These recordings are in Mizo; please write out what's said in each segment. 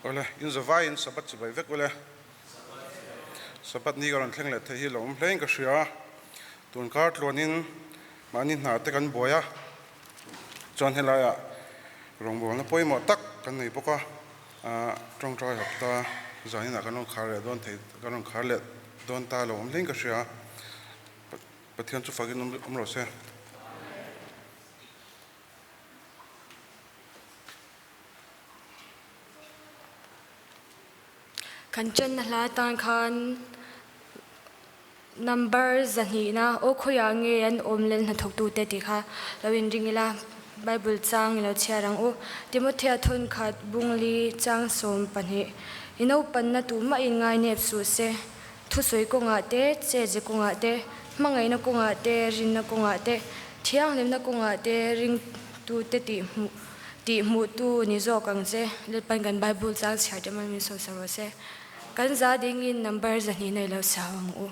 Awle, in zavaiin Sabbath chibai vek ule. Sabbath ni ka rawn thleng leh theih hi lo awm hlein ka hria. Tun kar tluanin mahni hna te kan buai a, chuan helaiah rawngbawlna pawimawh tak kan nei bawk a, tawngtai hapta zaninah kan rawn khar leh dawn thei, kan rawn khar leh dawn ta lo awm hlein ka hria. Pathian chu fakin awm rawh se. Kan ṭanna hla atan khan number zahnihna aw khawiah nge an awm lel hnathawktute tih kha lo inring ila, Bible chang i lo chhiar ang u. Timothea thawnkhat bungli chang 12 I naupanna tumah in ngainep suh se, thusawi kawngah te, chetze kawngah te, hmangaihna kawngah te, rinna kawngah te, thianghlimna kawngah te ringtute tih hmuh Tih hmuhtu ni zawk ang che. Lalpan kan Bible chang chhiar te mal min sawisa rawh se. Kan za dingin number 2 nei lo chau ang u.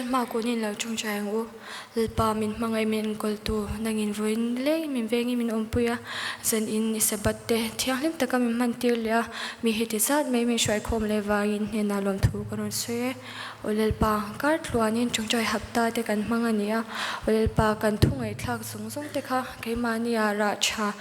Pathian hma kunin lo tawngtai ang u. Lalpa min hmangaih min enkawltu, nangin vawiin leng min vengin min awmpui a, zanin i Sabbath te thianghlim taka min hmantir leh a, mi heti zat mai min hruaikhawm leh vangin hnenah lawmthu ka rawn sawi e. Aw Lalpa, kar tluanin tawngtai hapta te kan hmang a ni a, Aw Lalpa kan thu ngaihthlak zawng zawng te kha keimahnia rah tha,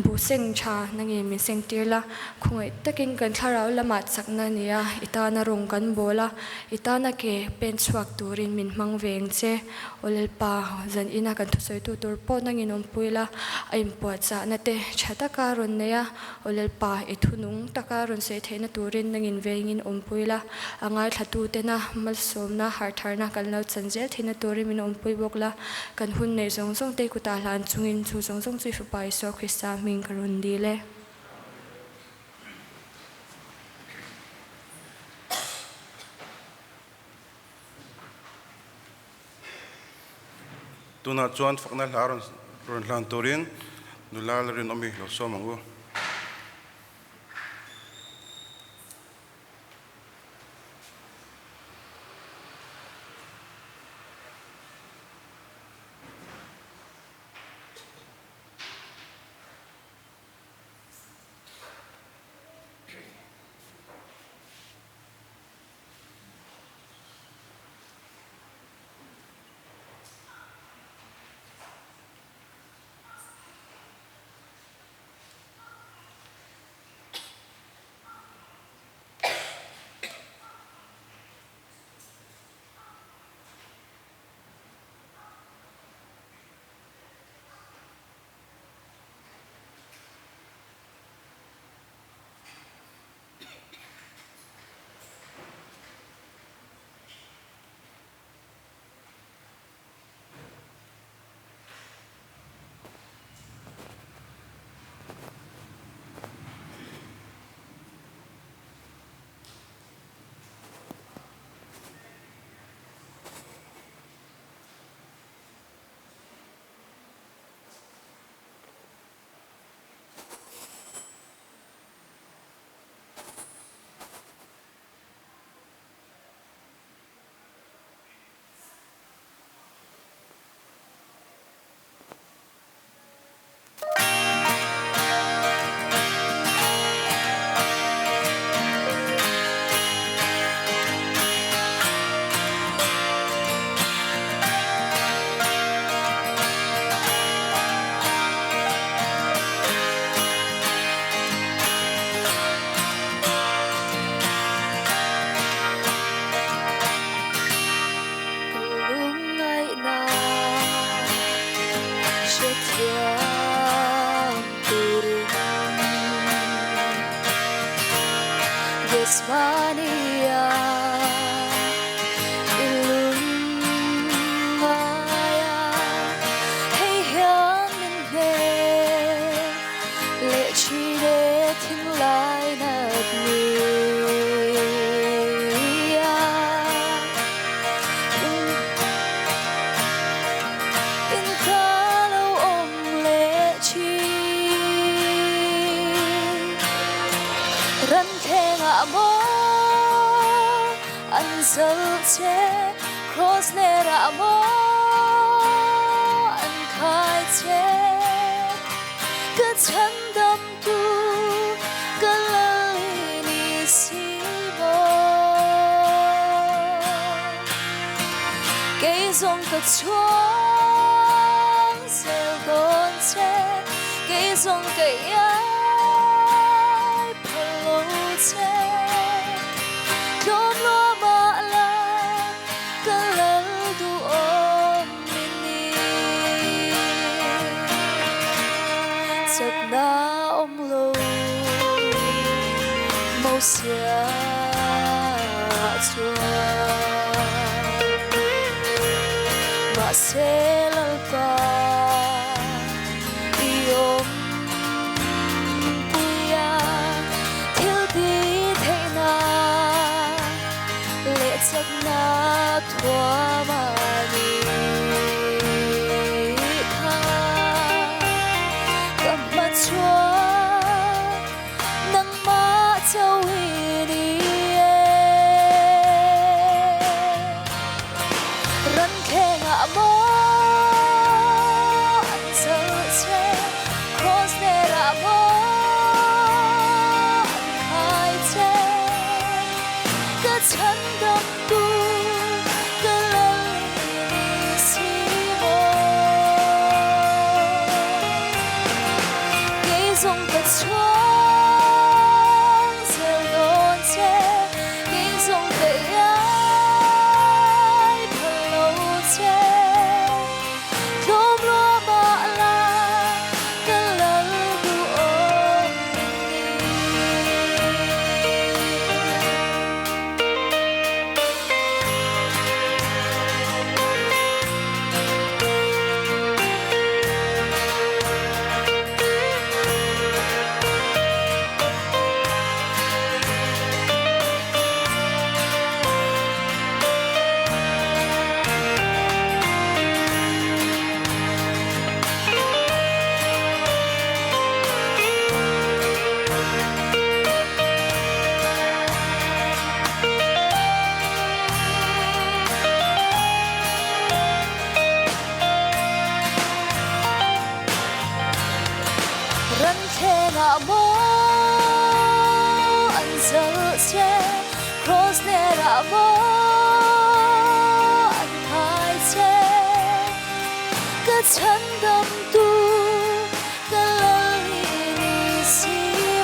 buh seng tha nangin min seng tir la, khawngaih takin kan thlarau lamah chakna a ni a, i tana rawng kan bawl a, I tana ke pen chhuak turin min hmang ve ang che. Aw Lalpa, zan ina kan thusawitu tur pawh nangin awmpui la, a inpuahchahna te tha taka rawn nei a. Aw Lalpa, i thunung taka rawn sawi theihna turin nangin vengin awmpui la, a ngaithla tena malsawmna harhtharna kan lo chan zel theihna turin min awmpui bawk la. Kan hun neih zawng zawng te kutah hlan chungin chu zawng zawng chu i Fapa Isua Krista hming ka rawn dil e. Tunah chuan fakna hla rawn hlan turin nula la rinawmi lo sawm ang u. Ka lungngaihna hrethiam turin Gethsemane-a i lungngaia hei hian min hnek leh thin e thinlai nat nia. In ka lo awm leh thin. Ran thlengah maw an zalh che, Cross lerah maw an khai che. Ka chhandam tu ka lal i ni si maw? Kei zawng ka chhuang zel dawn che, kei zawng ka iai phal lo che. Tlawm luamah la ka lal duhawm i ni. Chakna awm lo Mosia chuan mahse Lalpa i awm pui a, thil ti theihna leh chakna thuam a ni kha. Ka hma chuan nangmah chauh i ni e. ah maw an khai che ka chhandam tu ka lal i ni si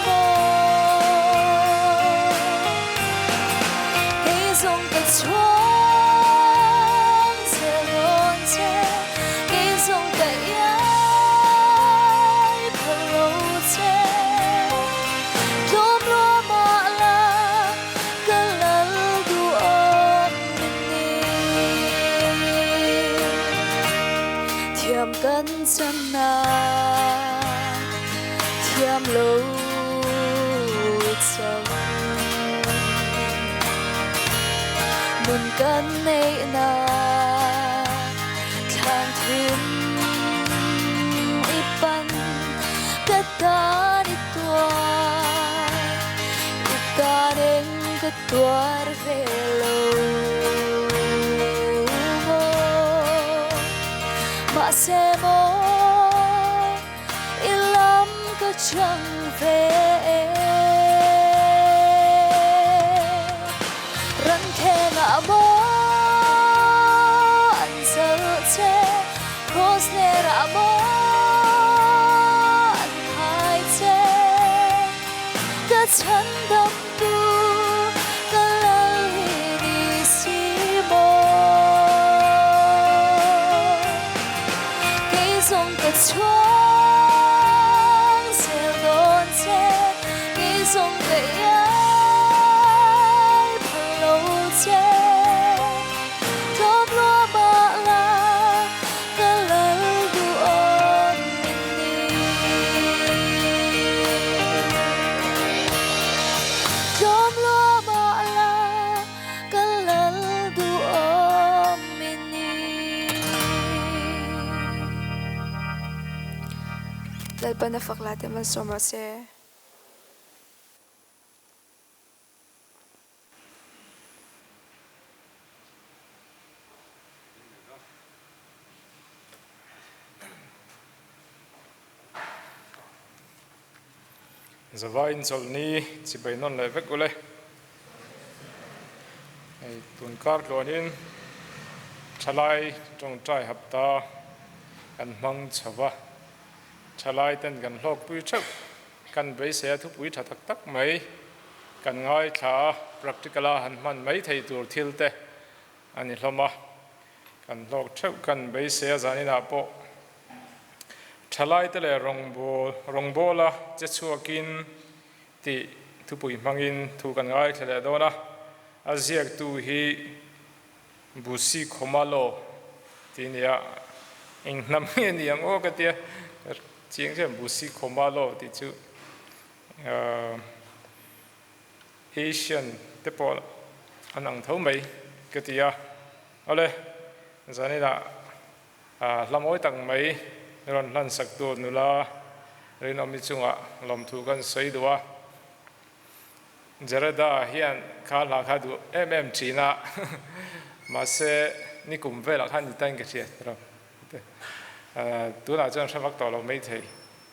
maw kei zawng ka chhuang zel dawn che kei zawng ka iai phal lo che tlawm lua mah la ka lal duhawm min ni. Thiam kan chan na thiam lo chang nun kan neih na thlan thim i pan ka tan i tuar i tan eng ka tuar ve lo maw mahse maw i lam ka chang ve e ran kheng ah maw an zalh che cross ler ah maw an khai che ka chhandam tu ka lal hi ni si maw kei zawng ka chhuang zel dawn che kei zawng ka iai phal lo che tlawm lua mah la ka lal duhawm min ni. Tlawm lua mah la ka lal duhawm min ni. Lalpan a fak la te malsawm rawh se. Zava inchawlhni chibai nawn leh vek ule. Hei tun kar tluanin thalai tawngtai hapta kan hmang chho va, thalai ten kan hlawkpui theuh kan beisei a thupui tha tak tak mai kan ngaithla a, practical a han hman mai thei tur thil te a ni hlawm a, kan hlawk theuh kan beisei a zaninah pawh Thalaite leh rawngbâwl rawngbâwla che chhuakin tih thupui hmangin thu kan ngaithla leh dawn a, a ziaktu hi Busi Khawmalo tih a ni a, eng hnam nge ni ang aw ka tia, chiang chiah Busi Khawmalo tih chu Asian te pawh an ang tho mai ka ti a, awle zaninah Hla mawi tak mai rawn hlan sak tu nula Rinawmi chungah lawmthu kan sawi duh a. Jareda hian kha hla kha duh em em thin a, mahse nikum velah khan ni tain ka hria rawh. Tunah chuan hre vak tawh lo maithei.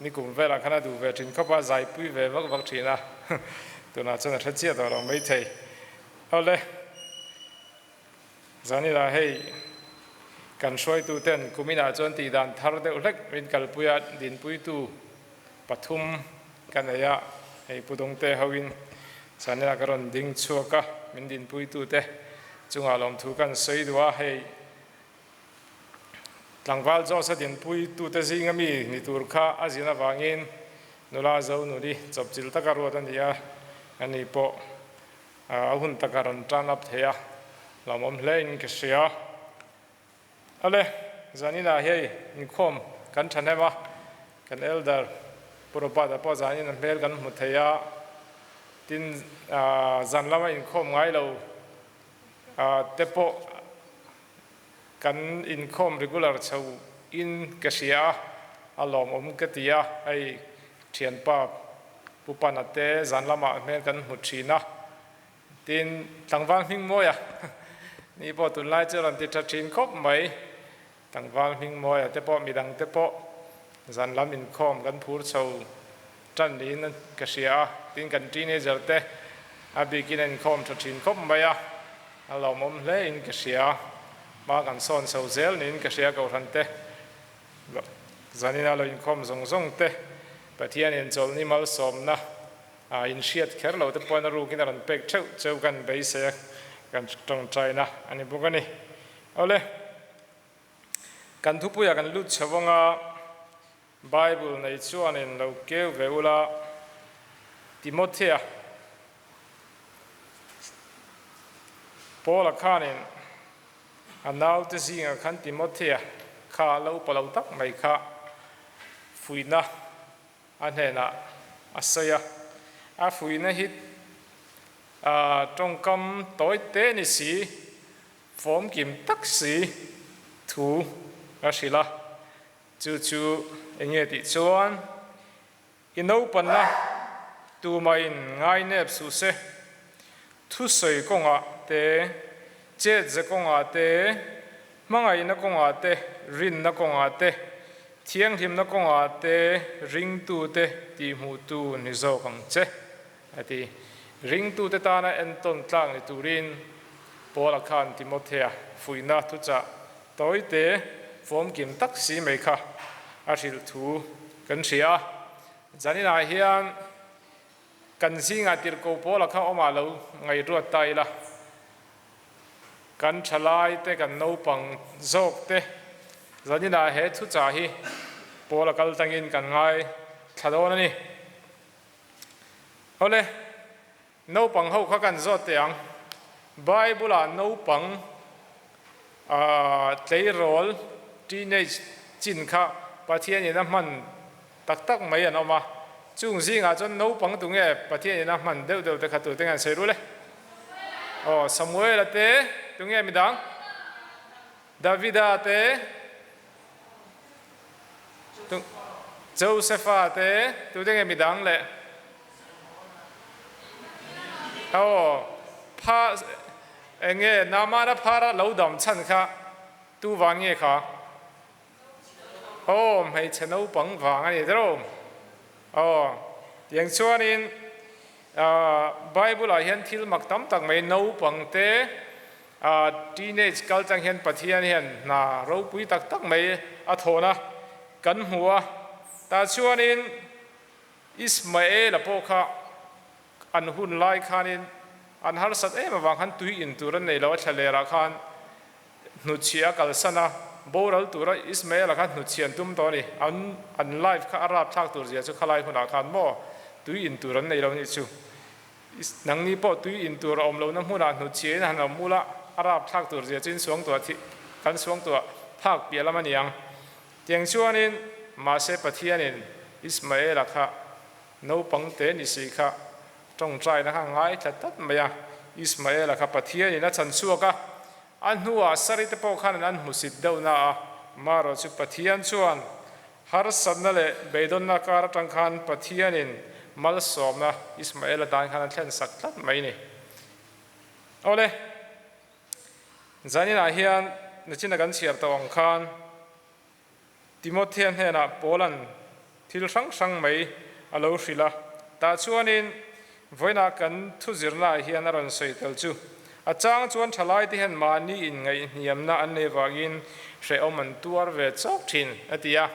Nikum velah khan a duh ve thin khawp a, zaipui ve vak vak thin a, tunah chuan a hre chiah tawh lo maithei. Awle. Zanila hei kan hruaituten kuminah chuan tihdan thar deuh hlek min kalpui a, dinpuitu pathum ka nei a, hei Pu Dawngte hoin Zanila ka rawn ding chhuak a, min dinpuitute chungah lawmthu kan sawi duh a, hei tlangval Josh-a dinpuitute zinga mi ni tur kha a zin avangin nula Zonuni chawpchilh taka ruat a ni a, ani pawh A hun taka rawn tan up thei a, lawmawm hle in ka hria. Awle, zaninah hei inkhawm kan thahnem a, kan elder Pu Robert-a pawh zanin a hmel kan hmu thei a, tin zan lama inkhawm ngai lo te pawh kan inkhawm regular chho in ka hria a, a lawmawm ka ti a, hei thianpa Pu Pana te zan lamah hmel kan hmu thin a, tin tlangval hming mawia ni pawh tunlai chu a rawn ti tha thin khawp mai, tlangval hming mawia te pawh midang te pawh zan lam inkhawm kan phur chho tan niin ka hria a, tin kan teenager te a bikin a inkhawm tha thin khawp mai a. A lawmawm hle in ka hria. Hma kan sawn chho zel niin ka hria Kohhran te zanina lo inkhawm zawng zawng te Pathianin chawlhni malsawmna a inhriat kher lo te pawhin a rukin a rawn pek theuh cheu kan beisei a, kan tawngtaina a ni bawk a ni. Awle, kan thupuiah kan lut chho anga Bible nei chuanin lo keu ve ula, Timothea Paula khanin a naute zingah khan Timothea kha lo upa lo tak mai kha fuihna a hnenah a sawi a. A fuihna hi tawngkam tawi te ni si, fawmkim tak si thu a hrilh a. Chu chu eng nge tih chuan i naupanna tumahin ngai nep suh se, thusawi kawngah te, chetze kawngah te, hmangaihna kawngah te, rinna kawngah te, thianghlimna kawngah te ringtute tihhmuhtu ni zawk ang che, a ti. Ringtute tana entawn tlak ni turin Paula khan Timothea fuihna thuchah Tawite fawmkim tak si mai kha a hrilh thu kan hria a, zaninah hian kan zingah tirhkoh pawla kha awmah lo ngaihruat ta ila, kan thalai te, kan naupang zawk te zaninah he thuchah hi pawla kal tangin kan ngaithla dawn a ni. Awle. Naupang ho kha kan zawt teh ang. Bible ah naupang tleirawl, teenage, chin kha Pathian in a hman tak tak mai an awm a. Chung zingah chuan naupang tunge Pathian in a hman deuh deuh te kha tute nge an sawi rul e? Aw, Samuela te, tunge midang? Davida te, Josepha te, tute nge midang leh? Aw, pha eng nge Naamana phara lo dam chhan kha tu vang nge kha? Aw, hmeichhe naupang vang a ni tawh. Aw, tiang chuanin Bible ah hian thil mak tam tak mai naupang te teenage kal tang hian Pathian hian hna ropui tak tak mai a thawn a kan hmu a, tah chuanin Ismaela pawh kha an hun lai khanin an harsat em avang khan tui in tur an nei lo a, thlalerah khan hnutchhiah a kalsan a, boral tura Ismaela khan hnutchhiah an tum tawh a ni. An an life kha a rapthlak tur zia chu khalai hunah khan maw tui in tur an nei lo nih chu. Nangni pawh tui in tur a awm lohna hmunah hnutchhiahin han awm ula a rapthlak tur zia chu in suangtuah thih kan suangtuah phak piah lam a ni ang. Tiang chuanin, mahse Pathianin Ismaela kha naupang te ni si kha tawngtaina kha ngaithla tlat mai a. Ismaela kha Pathianin a chhan chhuak a, a hnuah Sarite pawh khan an hmusit deuh na a, marawh chu Pathian chuan harsatna leh beidawnna kar atang khan Pathianin malsawmna Ismaela tan khan a thlen sak tlat mai ni. Awle. Zaninah hian nachina kan chhiar tawh ang khan Timothea hnenah Paula'n thil hrang hrang mai a lo hrilh a, tah chuanin vawiinah kan thuzirnaah hian a rawn sawi tel chu. A chang chuan thalaite hian mahni inngaihhniamna an nei vangin hrehawm an tuar ve chawk thin, a ti a.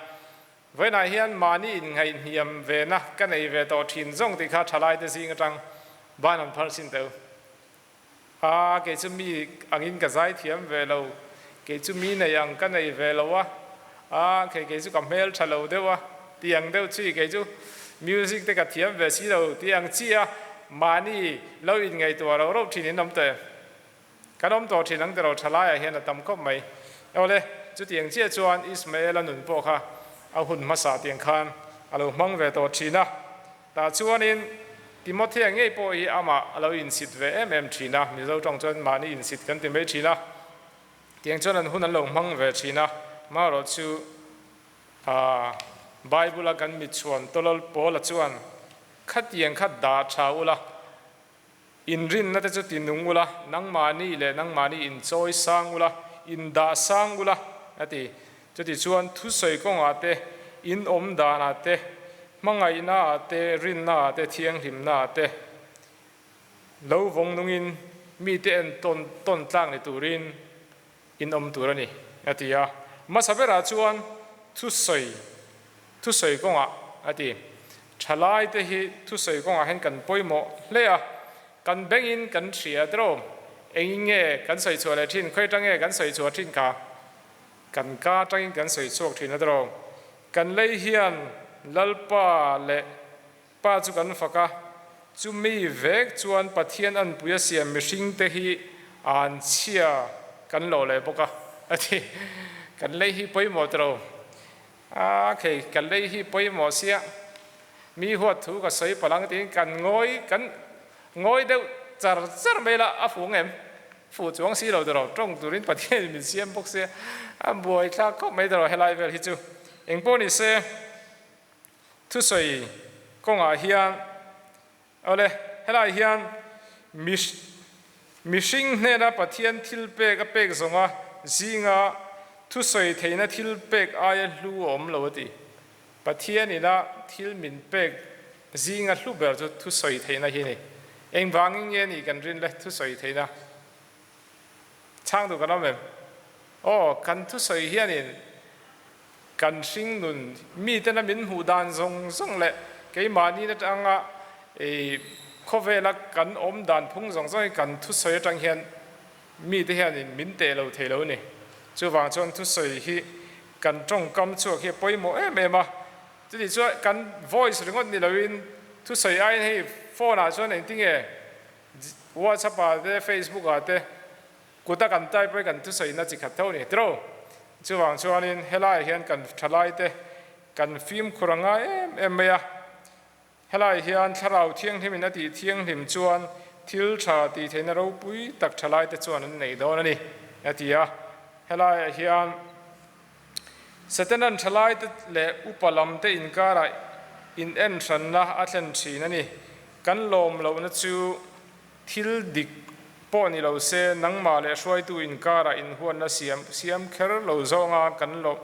Vawiinah hian mahni inngaihhniam vena ka nei ve tawh thin zawng tih kha thalaite zing atang ban an phar chin teu. A, kei chu mi angin ka zai thiam ve lo, kei chu mi nei ang ka nei ve lo a, a, kei kei chu ka hmel tha lo deuh a, ti ang deuh chi, kei chu music te ka thiam ve si lo ti ang chi a, mahni lo inngaihtuah rauh rauh thin in awm tawh em? Kan awm tawh thin ang tiraw tha laiah hian a tam khawp mai. Awle, chutiang chiah chuan Ismaela nun pawh kha a hun hmasa tiang khan a lo hmang ve tawh thin a. Tah chuanin Timothea ngei pawh hi amah a lo insit ve em em thin a, Mizo tawng chuan mahni insit kan ti mai thin a, tiang chuan an hun an lo hmang ve thin a, marawh chu Bible a kan mitchhuan tawlawl Paula chuan khatiang kha dah tha ula, inrinna te chu ti nung ula, nangmahni leh nangmahni inchawi sang ula, indah sang ula a ti. Chutichuan thusawi kawngah te, in awm danah te, hmangaihnaah te, rinnaah te, thianghlimnaah te lo vawng nungin. mite entawn tawn tlak ni turin in awm tur a ni, a ti a. Hmasa berah chuan thusawi thusawi kawngah a ti. Thalaite hi thusawi kawngah hian kan pawimawh hle a, kan bengin kan hria tiraw? Engin nge kan sawi chhuah leh thin? Khawi atang nge kan sawi chhuah thin kha? Kan ka atangin kan sawi chhuak thin a tiraw? Kan lei hian Lalpa leh Pa chu kan fak a, chumi vek chuan Pathian anpui a siam mihringte hi an chhia kan lo leh bawk a, a ti. Kan lei hi pawimawh tiro. A khei, kan lei hi pawimawh sia, mi huat thu ka sawi palh ang tiin kan ngawi, kan ngawi deuh char char mai la, a fuh ngem? Fuh chuang si lo tiro, tawng turin Pathianin min siam bawk sia, a buaithlak khawp mai tiro helai vel hi chu. Engpawh ni se. Thusawi kawngah hian, Awle, helai hian mihring hnena Pathian thil pek a pek zawnga zinga thusawi theihna thil pek aia hlu a awm lo a ti. Pathian ina thil min pek zinga hlu ber chu thusawi theihna hi a ni. Engvangin nge ni kan rin le thusawi theihna? Chhang duh kan awm em? Aw, kan thusawi hianin Kan hringnun mitena min hmuh dan zawng zawng leh keimahni atanga khawvela kan awm dan phung zawng zawng hi kan thusawi atang hian mite hianin min teh lo thei lo a ni. Chuvang chuan thusawi hi kan tawngkam chhuak hi a pawimawh em em a. Chutih chuan kan voice ringawt ni loin thusawi aiin hei phone ah chuan engtinge WhatsApp ah te Facebook ah te Kuta kan type pawhin kan thusawiina chi khat tho a ni tiro. Chuvang chuanin helaiah hian kan thalaite kan fimkhur a ngai em em mai a. Helaiah hian Thlarau Thianghlimin a tih thianghlim chuan thil tha tih theihna ropui tak thalaite chuan an neih dawn a ni, a ti a. Helaiah hian Satanan thalaite leh upa lamte inkarah inenhranna a thlen thin a ni. Kan lawm lohna chu Thil dik pawh ni lo se, nangmah leh hruaitu inkarah inhuatna siam siam kher lo zawnga kan lawm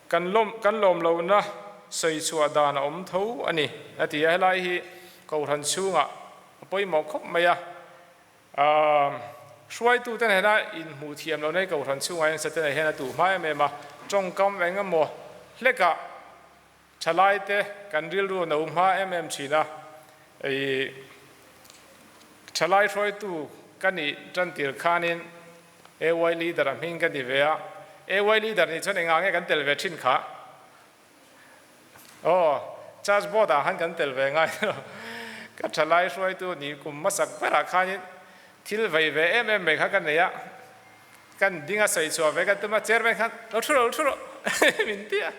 kan lawm kan lawm lohna sawi chhuah dan a awm tho a ni, a ti a. Helai hi Kohhran chhungah a pawimawh khawp mai a. Aaa hruaitute nena inhmuh thiam lohna hi Kohhran chhungah hian Satana hian a tuh hma em em a, tawngkam eng emaw hlekah Thalaite kan rilru a no hma em em thin a, i thalai hruaitu ka nih tantir khanin AY leader a hming ka ni ve a, AY leader nih chuan engah nge kan tel ve thin kha? Aw, church board ah khan kan tel ve ngai lo. Ka thalai hruaitu nih kum hmasak berah khanin thil vei ve em em mai kha ka nei a, Kan ding a sawi chhuah ve ka tum a, chairman khan lo thu rawh, lo thu rawh min ti a.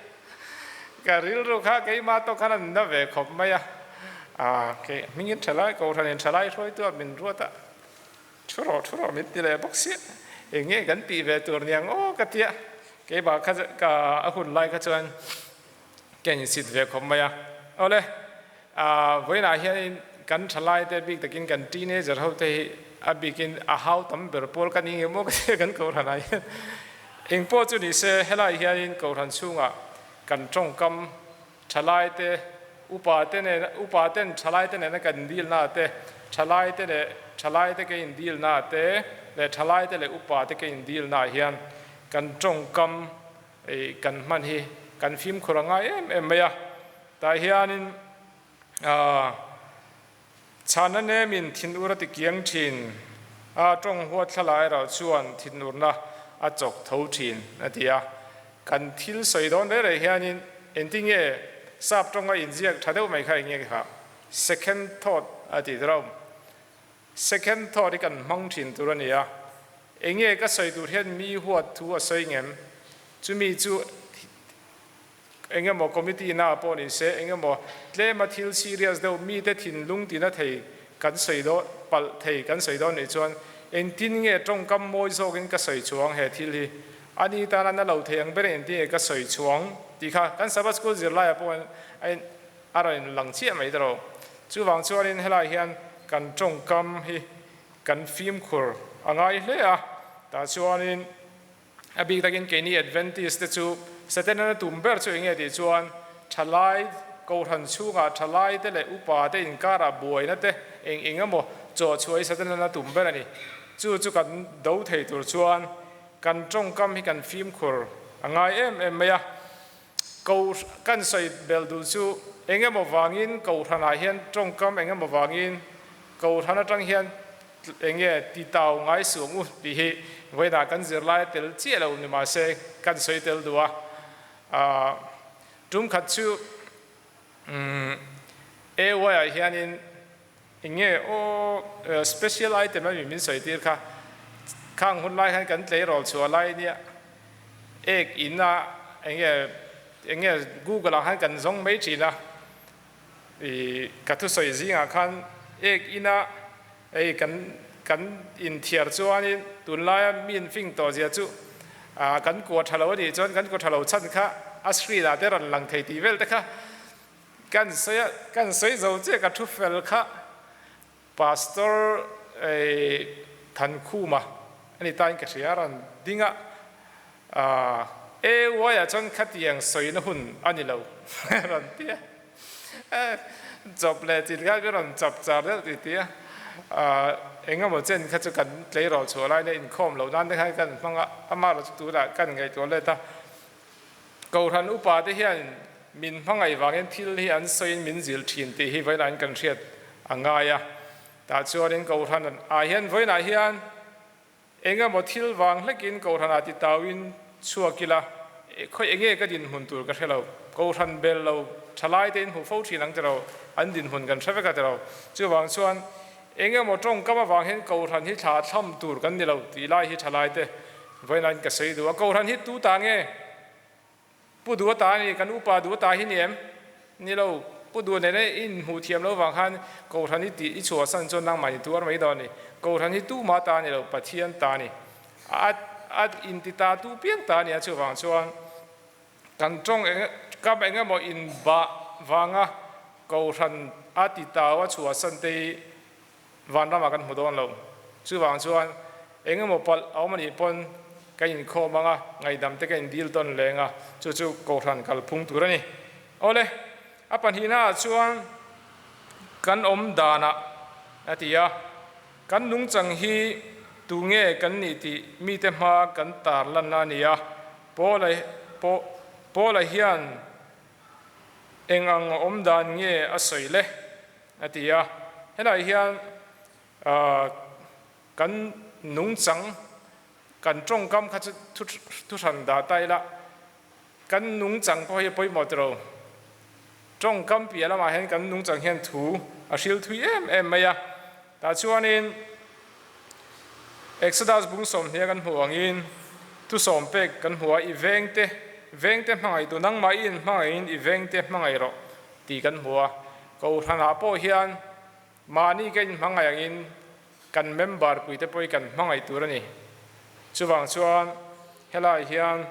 Ka rilru kha keimah tawk khan a na ve khawp mai a. Aa kei hmingin thalai kohhranin thalai hruaitu a min ruat a, thu rawh, thu rawh min ti leh bawk sia. Eng nge kan tih ve tur niang aw ka ti a. Keimah kha ka a hun lai kha chuan ka insit ve khawp mai a. Awle, aa vawiinah hianin kan thalaite bik takin kan teenager ho te hi a bikin a hau tam ber pawl ka ni nge maw ka ti a kan kohhranah hian. Eng pawh chu ni se helai hianin kohhran chhungah kan tawngkam thalaite upa te nen upa ten thalaite nena kan dilna te thalaite leh thalaite ke indilna te leh thalaite leh upa te ke indilna hian kan tawngkam Ei kan hman hi kan fimkhur a ngai em em mai a, tah hianin aah chhana nemin thinur a ti kiang thin a, tawng huat thla lai erawh chuan thinurna a chawk tho thin a ti a. Kan thil sawi dawn rei rei hianin engtinge sap tawnga inziak tha deuh mai kha eng nge kha second thought a ti rawm. Second thought hi kan hmang thin tur a ni a, enge ka sawi tur hian mi huat thu a sawi ngem? Chumi chu eng emaw committee na pawh ni se, eng emaw tlema thil serious deuh mite thinlung tina thei kan sawi dawn, palh thei kan sawi dawn nih chuan engtin nge tawngkam mawi zawkin ka sawi chuang he thil hi? A ni tana na lo thei ang ber engtin nge ka sawi chuang tih kha kan Sabbath school zirlaiah pawh a A rawn lang chiah mai tawh. Chuvang chuanin helai hian kan tawngkam hi kan fimkhur a ngai hle a. Tah chuanin a bik takin keini Adventist te chu Setana tum ber chu enge tih chuan thalai kohhran chhungah thalai te leh upa te inkarah buaina te eng eng emaw chawhchhuah hi Setana tum ber a ni. Chu chu kan do thei tur chuan kan tawngkam hi kan fimkhur a ngai em em mai a. Ko kan sawi bel duh chu eng emaw vangin kohhranah hian tawngkam eng emaw vangin kohhran atang hian eng nge ti tau ngai suh ang u tih hi vawiinah kan zirlai a tel chiah lo ni mahse kan sawi tel duh a. Tum khat chu AY ah hianin eng nge aw special item ami min sawi tir kha khang hun lai khan kan tleirawl chhuah lai nia ek in a eng nge eng nge google ah khan kan zawng mai thin a ih ka thusawi zingah khan ek in a hei kan kan inthiar chuanin tunlaia mi in fing tawh zia chu ah kan kua tha lo a nih chuan kan kua tha lo chhan kha a screen ah te rawn lang thei tih vel te kha Kan sawi a, kan sawi zo chiah ka thu fel kha Pastor Thankhuma a ni tain ka hria a rawn ding a, AY ah chuan khatiang sawina hun a ni lo a rawn ti a, chawp leh chin khan min rawn chap char deuh ti ti a, engemaw chen kha chu kan tleirawl chhuah lain a inkhawm loh nan te khan kan hmang a, amaherawh chu tunah kan ngaihtuah let a. Kohhran upa te hian min hmangaih vangin thil hi an sawiin min zil thin tih hi vawiinah in kan hriat a ngai a. Tah chuanin Kohhran ah hian vawiinah hian eng emaw thil vang hlekin Kohhran ah ti tauin chhuak ila khawi enge ka dinhmun tur ka hre lo. Kohhran bel lo thalai te in hmu fo thin ang tiraw, an dinhmun kan hre vek a tiraw. Chuvang chuan eng emaw tawngkam avang hian Kohhran hi thla thlam tur kan ni lo tih lai hi thalai te Vawiin ka sawi duh a, Kohhran hi tu ta nge? Pu Duha ta a ni, kan upa Duha ta hi ni em? Ni lo, Pu Duha nena i inhmuh thiam loh vang khan Kohhran hi tih i chhuahsan chuan nangmah ni tuar mai dawn a ni. Kohhran hi tu mah ta a ni lo, Pathian ta a ni. A a inti ta tu piang ta a ni a, chuvang chuan kan tawng eng kam eng emaw inbah vanga Kohhran a ti tau a chhuahsan te hi Vanramah kan hmu dawn lo. Chuvang chuan eng emaw palh a awm a nih pawn ka inkhawm ang a, ngaihdam te ka indil tawn leng a, chu chu Kohhran kalphung tur a ni. Awle, a pahnihnaah chuan kan awm danah a ti a, kan nungchang hi tu nge kan nih tih mite hma kan tarlanna a ni a, Paula Paula hian eng ang awm dan nge a sawi le? A ti a, helai hian kan nungchang, kan tawngkam kha chu thuhran dah ta ila, kan nungchang pawh hi a pawimawh tiro. Tawngkam piah lamah hian kan nungchang hian thu a hril thui em em mai a, tah chuanin Exodus bung sawmhnih a kan hmuh angin thusawm pek kan hmu a, i vengte, vengte hmangaih tu nangmah i inhmangaihin i vengte hmangaih rawh tih kan hmu a. Kohhranah pawh hian mahni ka inhmangaih angin kan member puite pawh hi kan hmangaih tur a ni. Chuvang chuan helai hian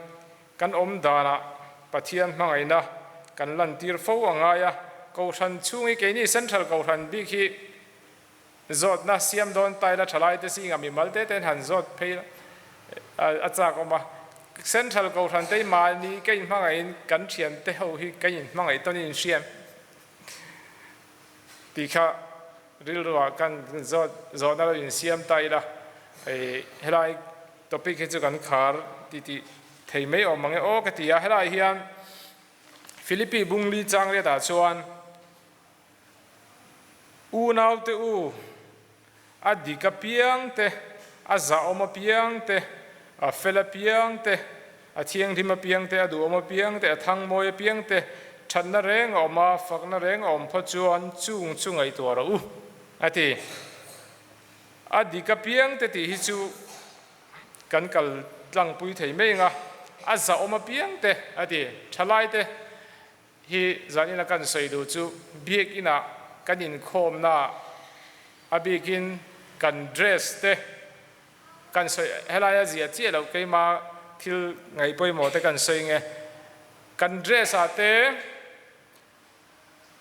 kan awm danah Pathian hmangaihna kan lantir fo a ngai a. Kohhran chhung hi keini Central Kohhran bik hi zawtna siam dawn taila thalaite zingah mimal te te'n han zawt phei a chak awm a. Central Kohhran te hi mahni ka inhmangaihin kan thiante ho hi ka inhmangaih tawn in inhriam tih kha rilruah kan zawt zawhna lo insiam ta ila helai topic hi chu kan khar titih thei mai awm ang e aw ka ti a. Helai hian Philippi Bungli Changriatah chuan Unaute u, a dik apiang te, a zahawm apiang te, a fel apiang te, a thianghlim apiang te, a duhawm apiang te, a thangmawi apiang te, thatna reng a awm a, fakna reng a awm phawt chuan chung chu ngaihtuah rawh u, a ti. A dik apiang te tih hi chu kan kal tlangpui thei mai ang a, a zahawm apiang te, a ti. Thalaite. Hi zanina kan sawi duh chu biakinah kan inkhawmnaah a bikin kan dress te kan sawi helaia ziah chiah loh keima thil ngaih pawimawh te kan sawi nge kan dress ah te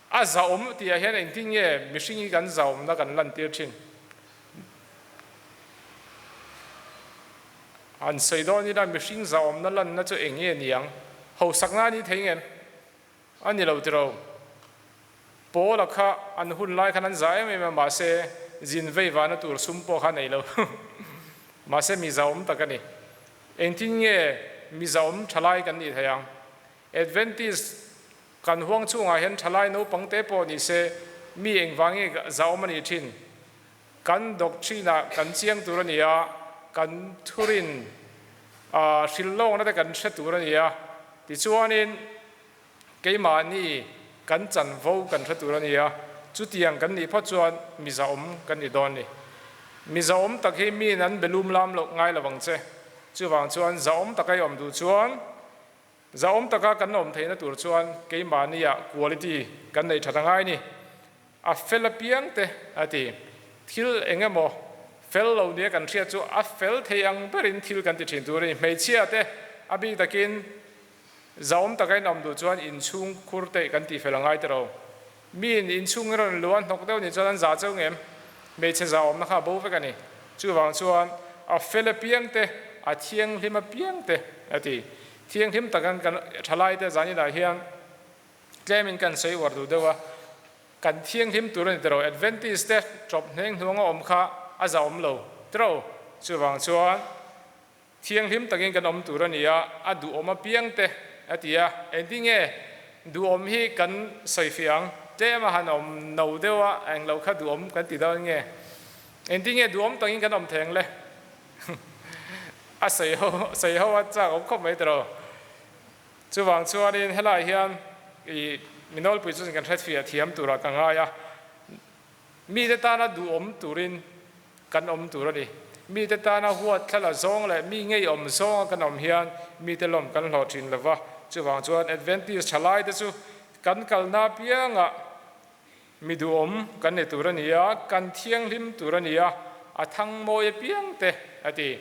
a zahawm tih ah hian engtin nge mihring hi kan zahawmna kan lantir thin. An sawi dawn ila mihring zahawmna lanna chu eng nge niang? Hausakna a ni thei ngem? A ni lo tiro. Paula kha an hun lai khan an zah em em a, mahse zin vei vahna tur sum pawh kha a nei lo. Mahse mi zahawm tak a ni. Engtin nge mi zahawm thalai kan nih theih ang? Adventist kan huang chhungah hian thalai naupang te pawh ni se mi engvang nge zahawm a nih thin? Kan doctrine-ah kan chiang tur a ni a, kan thurin hrilhlawkna te kan hre tur a ni a. Tichuanin keimahni kan chanvo kan hre tur a ni a, chutiang kan nih phawt chuan mi zahawm kan ni dawn a ni. Mi zahawm tak hi miin an be lum lam loh ngai lo ang che. Chuvang chuan zahawm taka i awm duh chuan Zahawm taka kan awm theihna tur chuan keimahnia quality kan neih that a ngai ni. A fel apiang te a ti. Thil eng emaw fel lo nia kan hriat chu a fel thei ang berin thil kan ti thin tur a ni. Hmeichhia te a bik takin zahawm taka in awm duh chuan inchhung khur te kan tih fel a ngai tiro. Miin inchhung in rawn luh a hnawk deuh nih chuan an zah cheu ngem? Hmeichhe zahawmna kha a bo vek a ni. Chuvang chuan a fel apiang te, a thianghlim apiang te a ti. Thianghlim takin kan thalaite zaninah hian tlemin kan sawi uar duh deuh a, kan thianghlim tur a ni tiro. Adventist te tawp hneng hnuang a awm kha a zahawm lo tiro. Chuvang chuan Thianghlim takin kan awm tur a ni a, a duhawm apiang te a ti a. Engtin nge duhawm hi kan sawifiah ang? Tlem a han awm no deuh a, englo kha duhawm kan ti dawn nge? Engtin nge duhawm takin kan awm thei ang le? A sawi ho sawi ho a chak awm khawp mai tiraw? Chuvang chuanin helaiah hian i mi nawlpui chu kan hretfiah thiam turah ka ngai a. Mite tana duhawm turin kan awm tur a ni. Mite tana huat thla la zawng leh mi ngeiawm zawnga kan awm hian mite lawm kan hlawh thin lo va. Chuvang chuan Adventist thalaite chu kan kalna apiangah mi duhawm kan ni tur a ni a, kan thianghlim tur a ni a, a thang mawi apiang te a ti.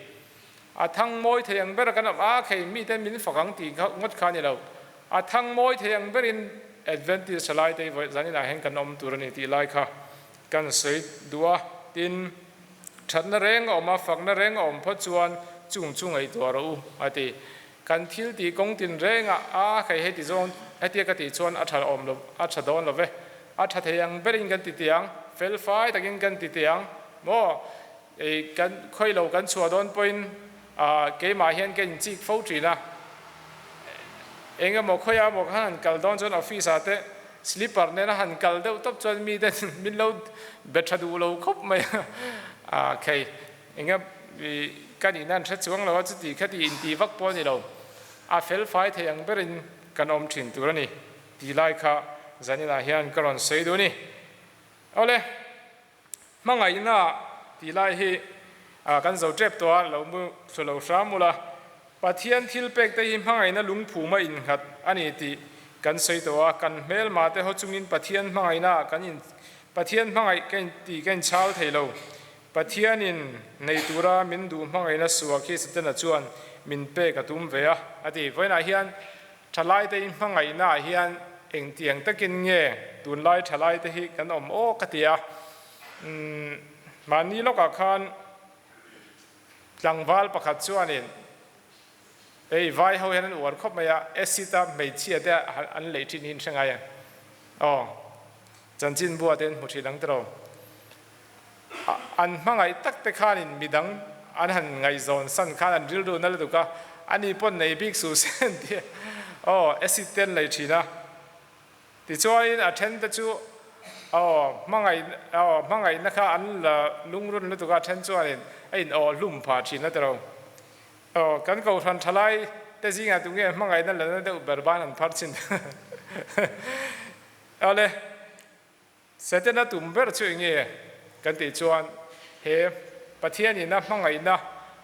A thang mawi thei ang ber kan awm a, khei mite min fak ang tih ngawt kha a ni lo. A thang mawi thei ang berin Adventist thalaite hi vawi zaninah hian kan awm tur a ni tih lai kha kan sawi duh a. Tin, thatna reng a awm a, fakna reng a awm phawt chuan chung chu ngaihtuah rawh u, a ti. Kan thil tih kawng tin rengah a khei heti zawng hetia ka tih chuan a tha awm lo, a tha dawn lo ve. A tha thei ang berin kan ti teh ang, fel fai takin kan ti teh ang maw? Ei, kan khawi lo kan chhuah dawn pawhin keimah hian ka inchik fo thin a. Eng emaw khawiah emaw khan han kal dawn chuan office ah te slipper nena han kal deuh tawp chuan mite min lo be tha duh lo khawp mai a. Khei, eng e ka nihna an hre chuang lo a, chuti khati inti vak pawh a ni lo. A fel fai thei ang berin kan awm thin tur a ni tih lai kha zaninah hian ka rawn sawi duh a ni. Awle. Hmangaihna tih lai hi kan zo tep tawh a, lo mu thlu lo hram ula, Pathian thil pek te hi hmangaihna lungphum a innghat a ni tih kan sawi tawh a, kan hmelma te ho chungin Pathian hmangaihna ah kan in Pathian hmangaih ka in tih ka inchhal thei lo. Pathianin nei tura min duh hmangaihna suak hi Setana chuan min pek a tum ve a, a ti. Vawiinah hian Thalai te in hmangaihna ah hian engtiang takin nge tunlai thalai te hi kan awm aw ka ti a, umm mahni lawkah khan tlangval pakhat chuanin hei vai ho hian an uar khawp mai a, acid a hmeichhia te an leih thin hi in hre ngai em? Aw chanchinbua te in hmu thin ang tiraw? An hmangaih tak te khanin midang an han ngaihzawn san khan an rilru na lutuk a, ani pawn nei bik suh se an ti a, aw acid te an lei thin a. Tichuanin a then te chu aw hmangaih aw hmangaihna kha an la lungrun lutuk a, a then chuanin a in aw hlum phah thin a tiro. Aw kan kohhran thalai te zingah tunge hmangaihna la na deuh ber ban an phar chin. Awle. Setana tum ber chu enge kan tih chuan he Pathianin a hmangaihna,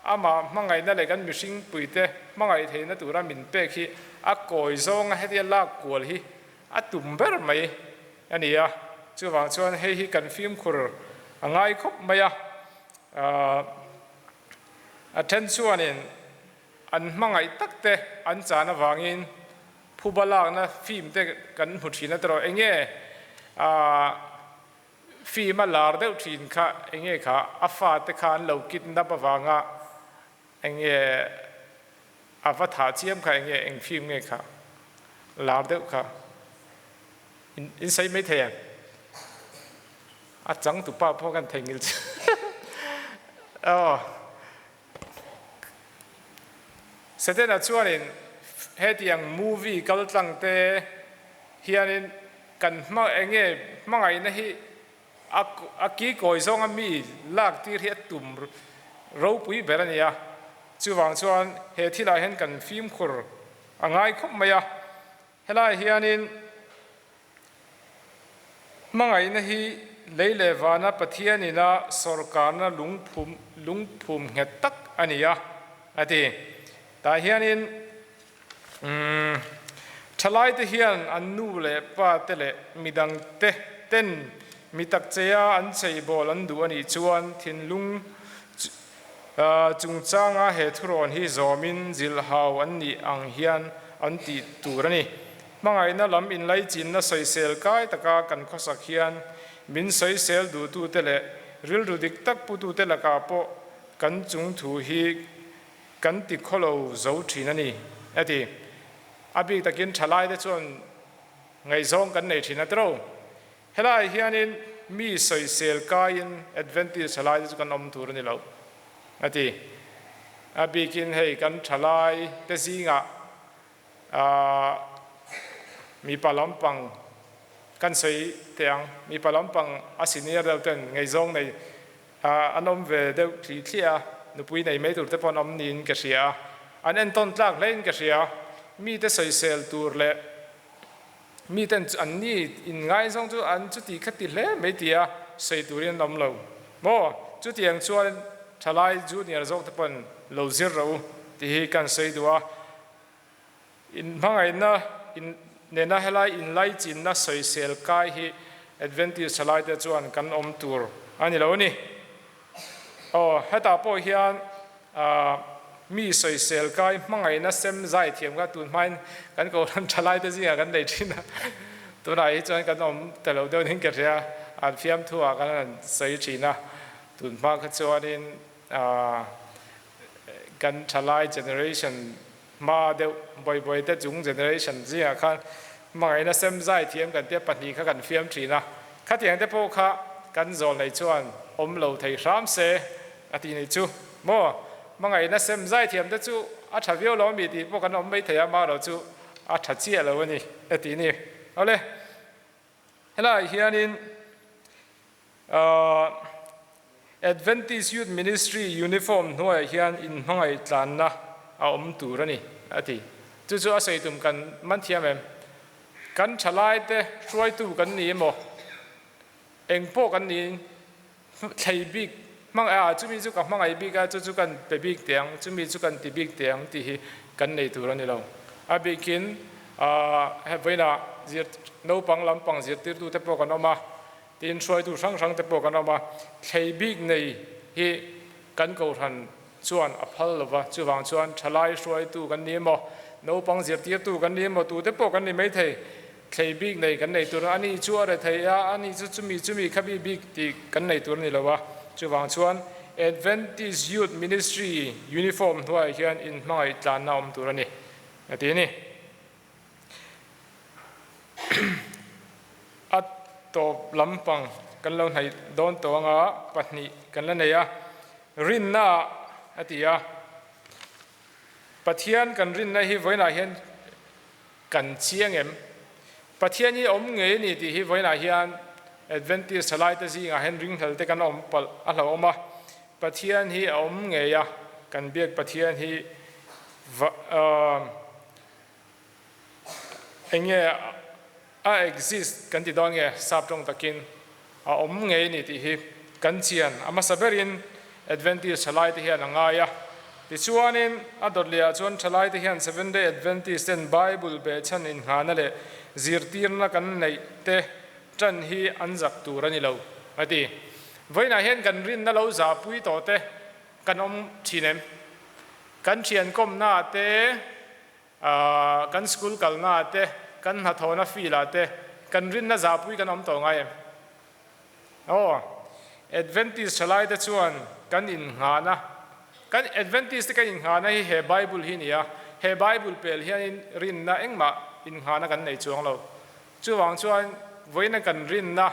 amah hmangaihna leh kan mihring puite hmangaih theihna tura min pek hi a kawi zawnga hetia lak kual hi a tum ber mai a ni a. Chuvang chuan hei hi kan fimkhur a ngai khawp mai a. A then chuanin an hmangaih tak te an chan avangin Phuba lakna film te kan hmu thin a tiraw enge ah film a lar deuh thin kha enge kha a fa te kha an lo kidnap avanga enge a va thah chiam kha enge eng film nge kha lar deuh kha in in sawi mai thei em a changtupa pawh kan theihnghilh chiah aw. Setana chuanin hetiang movie kaltlang te hianin kan hma enge hmangaihna hi a a ki kawi zawnga mi lak tir hi a tum ropui ber a ni a. Chuvang chuan he thilah hian kan fimkhur a ngai khawp mai a. Helaiah hianin hmangaihna hi lei leh vana Pathian ina sawrkarna lungphum lungphum nghet tak a ni a, a ti. Tah hianin umm thalaite hian an nu leh pa te leh midangte ten mi tak cheia an cheibawl an duh a nih chuan thinlung Chungchanga he thurawn hi zawmin zilhau an nih ang hian an tih tur a ni. Hmangaihna lam inlaichinna sawisel kai taka kan khawsak hian min sawisel duhtute leh rilru dik tak putute lakah pawh kan chung thu hi kan ti khawlo zo thin a ni, a ti. A bik takin thalaite chuan ngaihzawng kan nei thin a tiro. Helaiah hianin mi sawisel kaiin Adventist thalaite chu kan awm tur a ni lo, a ti. A bikin hei kan thalai te zingah mipa lampang kan sawi teh ang, mipa lampang a senior deuh ten ngaihzawng nei an awm ve deuh thli thliah a, nupui nei mai tur te pawh an awm niin ka hria a, an entawn tlak hlein ka hria. Mite sawisel tur leh Miten chu an ni in ngaizawng chu an chuti kha ti hle mai tia sawi turin an awm lo maw? Chutiang chuan thalai junior zawk te pawn lo zir rawh u tih hi kan sawi duh a. In hmangaihna in nena helai inlaichinna sawisel kai hi Adventist thalai te chuan kan awm tur a ni lo a ni. Aw hetah pawh hian Mi sawisel kai hmangaihna sem zai thiam kha tun hmain kan kohhran thalaite zingah kan nei thin a, tunah hi chuan kan awm ta lo deuh ning ka hria, an fiamthu ah kan han sawi thin a, tun hma kha chuanin kan thalai generation hma deuh bawibawi te chung generation zingah khan hmangaihna sem zai thiam kan tia pahnih kha kan fiam thin a, khatiang te pawh kha kan zawl nei chuan awm lo thei hram se. A ti nih chu maw? Hmangaihna sem zai thiam te chu a tha viau lo ami tih pawh kan awm mai thei a, marawh chu a tha chiah lo a ni a ti ni. Awle, helaiah hianin Adventist Youth Ministry uniform hnuaiah hian inhmangaih tlanna a awm tur a ni a ti. Chu chu a sawi tum kan man thiam em? Kan thalaite hruaitu kan ni emaw, eng pawh kan niin Thlei bik hmang a, chumi chu ka hmangaih bik a, chu chu kan pe bik teh ang, chumi chu kan ti bik teh ang tih hi kan nei tur a ni lo. A bikin he vawiinah zir naupang lampang zirtirtute pawh kan awm a, tin hruaitu hrang hrangte pawh kan awm a, thlei bik nei hi kan kohhran chuan a phal lo va, chuvang chuan thalai hruaitu kan ni emaw, naupang zirtirtu kan ni emaw, tute pawh kan ni maithei. Thlei bik nei kan nei tur a, ani chu a rethei a, ani chu chumi chumi kha bi bik tih kan nei tur a ni lo a. Chuvang chuan Adventist Youth Ministry uniform hnuaiah hian inhmangaih tlanna awm tur a ni, a ti a ni. A tawp lampang kan lo hnaih dawn tawh anga pahnih kan la nei a, rinna ah a ti a. Pathian kan rinna hi vawiinah hian Kan chiang em? Pathian hi awm ngei a ni tih hi vawiinah hian Adventist thalaite zingah hian ringhlel te kan awm palh a hlauhawm a. Pathian hi a awm ngei a, kan biak Pathian hi va eng nge a exist kan ti dawn nge sap tawng takin a awm ngei a ni tih hi kan chian a hmasa berin Adventist thalaite hian a ngai a. Tichuanin a dawt lehah chuan thalaite hian Seventh Day Adventist ten Bible behchhan inngahna leh zirtirna kan neih te tan hi an zak tur a ni lo a ti. Vawiinah hian kan rinna lo zahpui tawh te kan awm thin em? Kan thiankawmnaah te Kan school kalna ah te, kan hnathawhna field ah te kan rinna zahpui kan awm tawh ngai em? Aw, Adventist thalai te chuan kan innghahna, kan Adventist te kan innghahna hi he Bible hi a ni a, he Bible pel hianin rinna engmah innghahna kan nei chuang lo. Chuvang chuan vawiina kan rinna,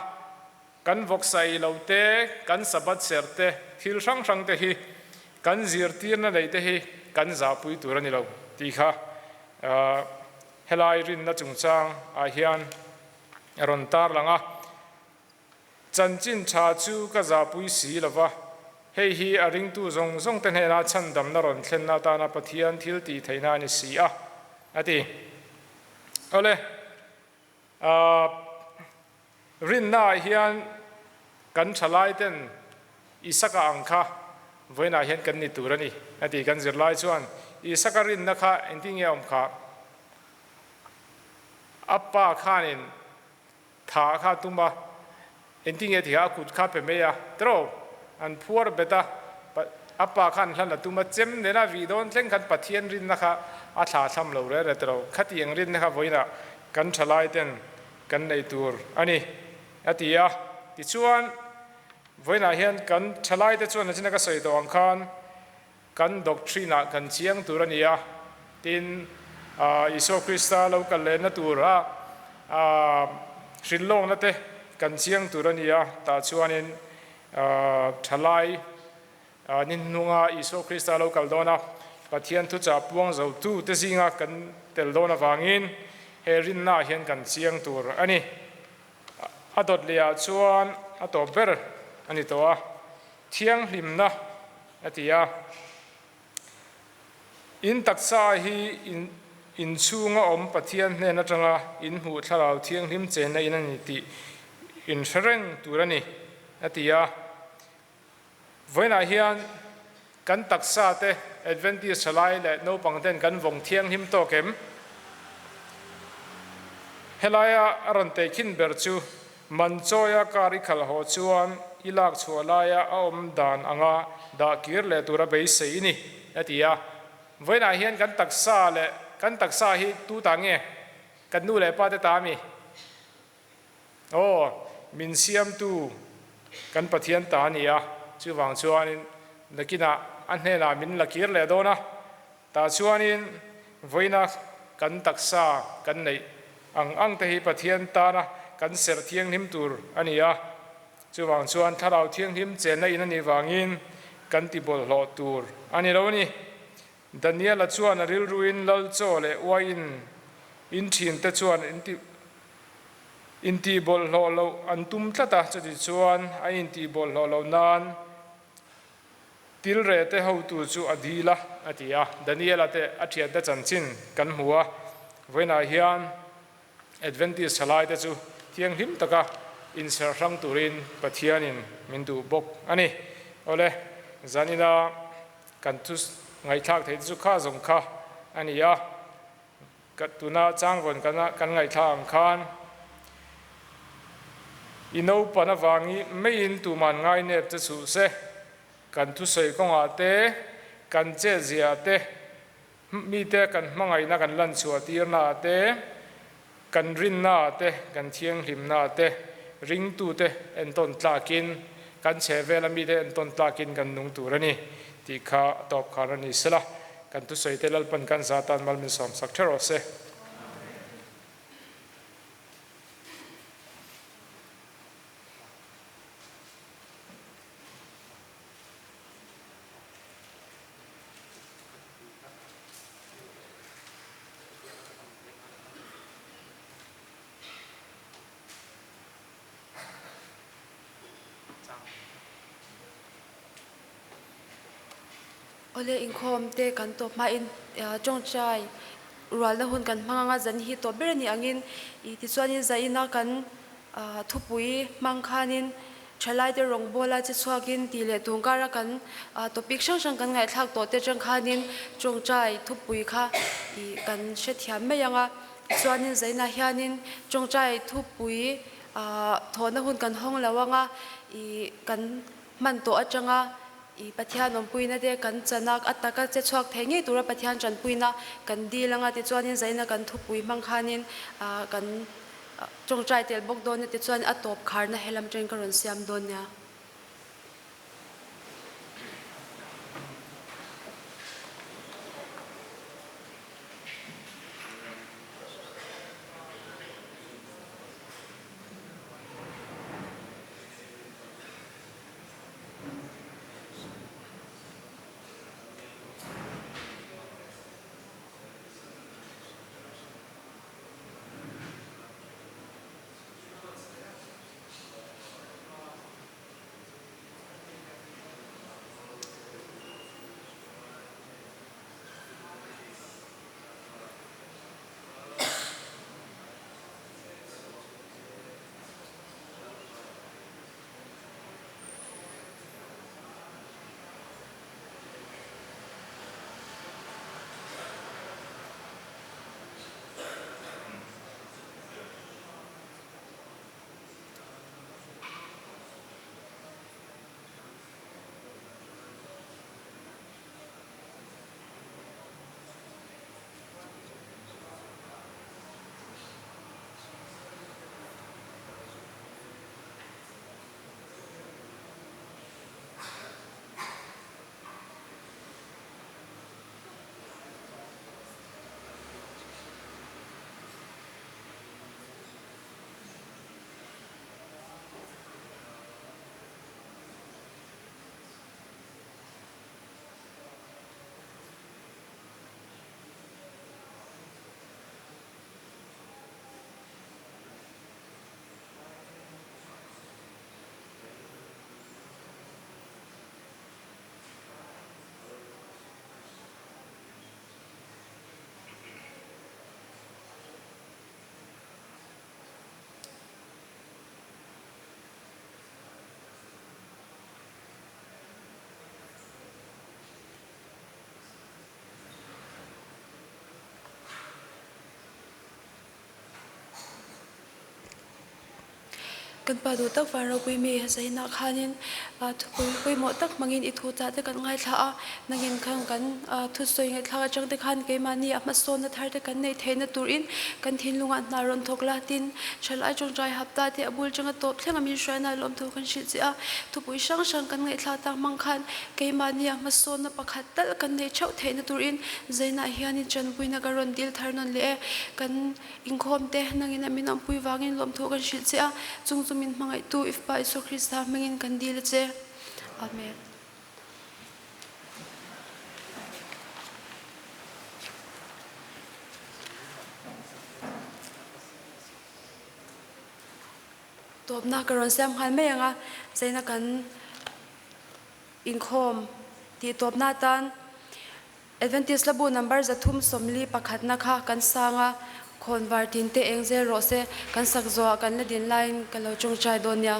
kan vawksa ei lo te, kan Sabbath serh te, thil hrang hrang te hi Kan zirtirna neih te hi kan zahpui tur a ni lo tih kha helai rinna chungchang ah hian a rawn tarlang a. Chanchin tha chu ka zahpui si lo va, hei hi a ringtu zawng zawng te hnena chhandamna rawn thlenna atana Pathian thil tih theihna a ni si a, a ti. Awle, rinna ah hian kan thalai ten Isaka ang kha vawiinah hian kan ni tur a ni, a ti. Kan zirlai chuan Isaka rinna kha engtin nge a awm khah? A pa khanin Tha kha tum a, engtin nge tih a kut kha pe mai a, tiraw? An phuar bet a, a pa khan hlan a tum a, chem nena vih dawn thleng khan Pathian rinna kha a thla thlam lo reh reh tiraw? Khati ang rinna kha vawiinah kan thalai ten kan nei tur a ni, a ti a. Tichuan, vawiinah hian kan thalai te chuan nachina ka sawi tawh ang khan, Kan doctrine ah kan chiang tur a ni a, tin, Isua Krista lo kal lehna tura hrilhlawkna te kan chiang tur a ni a, tah chuanin thalai ni hnunga Isua Krista lo kal dawn a, Pathian thuchah puang zotu te zinga kan tel dawn avangin he rinna ah hian kan chiang tur a ni. A dawt leh ah chuan a tawp ber a ni tawh a, thianghlimna A ti a. In taksa hi in inchhunga awm Pathian hnen atanga in hmuh thlarau thianghlim chenna in a ni tih in hre reng tur a ni, a ti a. Vawiinah hian kan taksa te Adventist thalai leh naupang ten kan vawng thianghlim tawk em? Helaia a rawn tehkhin ber chu Man chawia kar i khalh haw chuan i lak chhuah laia a awm dan anga dah kir leh tura beisei i ni, a ti a. Vawiinah hian kan taksa leh kan taksa hi tu ta nge? Kan nu leh pa te ta ami? Aw, min siamtu kan Pathian ta a ni a, chuvang chuanin nakinah a hnenah min la kir leh dawn a. Tah chuanin vawiina kan taksa kan neih ang ang te hi Pathian tana kan serh thianghlim tur a ni a, chuvang chuan Thlarau Thianghlim chenna in a nih vangin kan ti bawlhhlawh tur a ni lo a ni. Daniela chuan a rilruin lal chaw leh uaiin in thinte chuan intih bawlhhlawh loh an tum tlat a, chutichuan a intih bawlhhlawh loh nan Tilre te hotu chu a dil a, a ti a. Daniela te a thiante chanchin kan hmu a, vawiinah hian Adventist thalaite chu thianghlim taka inserh hrang turin Pathianin min duh bawk a ni. Awle, zanina kan thu ngaihthlak theih te chu kha zawng kha a ni a. Ka tuna changvawn kan ngaihthlak ang khan i naupan avangi meiin tuman ngainep che chhuh se, kan thusawi kawngah te, kan chetziah te, mite kan hmangaihna kan lanchhuah tirnaah te, kan rinnaah te, kan thianghlimnaah te, ringtute entawn tlakin, kan chhehvela mite entawn tlakin kan nung tur a ni tih kha tawp khan a ni sela. Kan thusawi te Lalpan kan za tan mal min sawm sak ther rawh se. Awle inkhawm te kan tawp hmain tawngtai rualna hun kan hmang anga zan hi tawp ber a nih angin ih tichuanin zaina kan thupui hmang khanin thalaite rawngbawla che chhuakin tih leh tun kara kan topic hrang hrang kan ngaihthlak tawh te atang khanin tawngtai thupui kha ih kan hrethiam mai anga tichuanin zaina hianin tawngtai thupui thawhna hun kan hawng lo anga ih kan hman tawh atanga I Pathian awmpuina te kan chanak a taka che chhuak thei ngei tura Pathian tanpuina kan dil anga tichuanin zaina kan thupui hmang khanin kan tawngtai tel bawk dawn a tichuan a tawp kharna helam atangin ka rawn siam dawn nia. Kan Pa duh tak van ropui mi Zainah khanin thupui pawimawh tak hmangin i thu chah te kan ngaithla a, nangin khan kan thusawi ngaihthlak atang te khan keimahni a hmasawnna thar te kan neih theihna turin kan thinlungah hna rawn thawk la tin thalai tawngtai hapta te a bul tanga tawp thleng a min hruaina lawmthu kan hrilh che a, thupui hrang hrang kan ngaihthlak tak hmang khan keimahni a hmasawnna pakhat tal kan neih theuh theihna turin Zainah hianin tanpuina ka rawn dil thar nawn leh e, kan Inkhawm te nangin a min awmpui vangin lawmthu kan hrilh che a, chung chu min hmangaihtu i Fapa Isua Krista hmingin kan dil a che. Amen. Tawpna ka rawn siam nghal mai ang a, zaina kan inkhawm tih tawpna atan Adventist Labu number 340 pakhatna kha kan sang a, khawnvar tin te eng zel rawh se, kan sak zawhah kan la din laiin ka lo tawngtai dawn nia.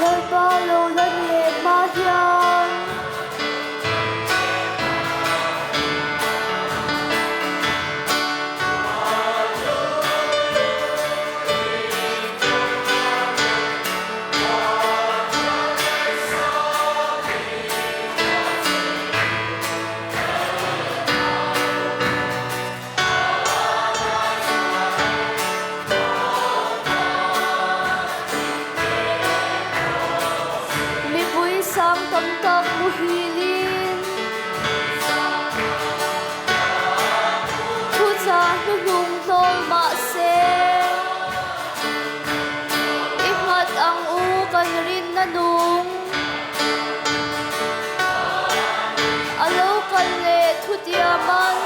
Lalpa lo lan leh hma hian. Mipui sang tam tak muhilin thuchah hnuhnung hnawl mah se i nghat ang u kan rinna nung. A lo kal leh thutiam an.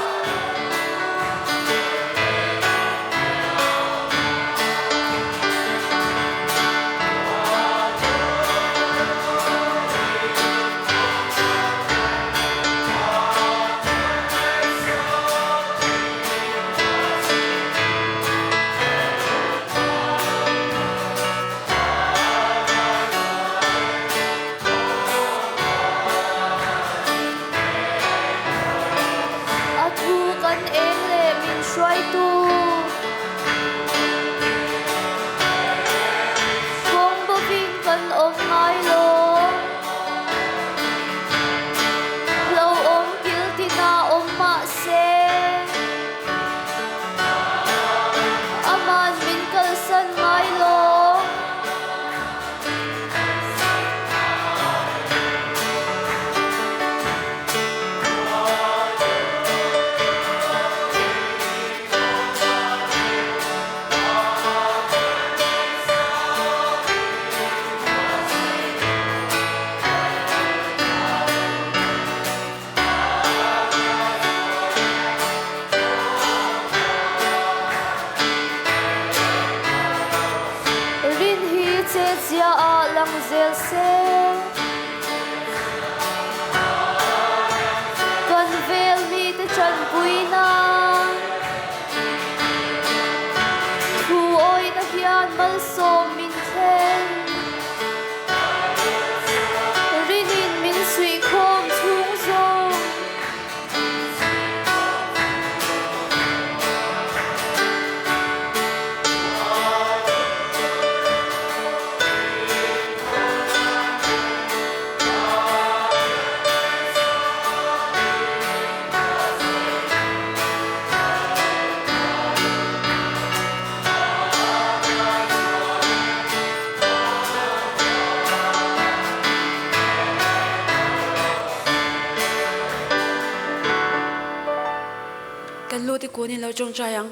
A thu kan eng leh min hruaitu. Kawng bawkin kan awm ngai lo. Hlauhawm kil tinah awm mah se. Aman min kalsan ngai lo. Rin hi chetzia ah lang zel se. Kan vel mite tanpuina thu awihna hian malsawm min thlen. Rinin min suihkhawm chhung zawng. Kan lut i kun in lo tawngtai ang.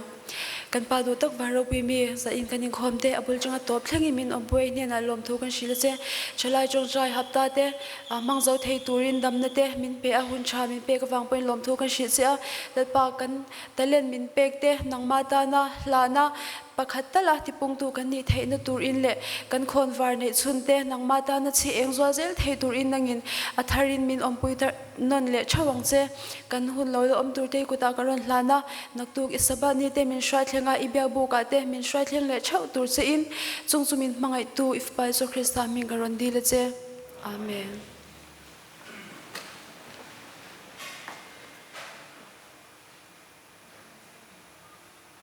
Kan pa duh tak van ropui mi zah in kan inkhawm te a bul tanga tawp thleng in min awmpui a hnenah lawmthu kan hrilh a che. Thalai tawngtai hapta te hmang zo thei turin damna te min pe a hun tha min pek avang pawhin lawmthu kan hrilh che a. Lalpa kan talent min pek te nangmah tana hlahna. Pakhat tala tipungtu kan nih theihna turin leh kan khawnvar neih chhunte nangmah tana chhi eng zual zel thei turin nangin a tharin min awmpui nawn leh theuh ang che. Kan hun lo la awm turte i kutah ka rawn hlan a, naktuk i Sabbath nite min hruai thleng a, i biakbukah te min hruai thleng leh theuh tur chein chung chu min hmangaihtu i Fapa Isua Krista hming ka rawn dil a che. Amen.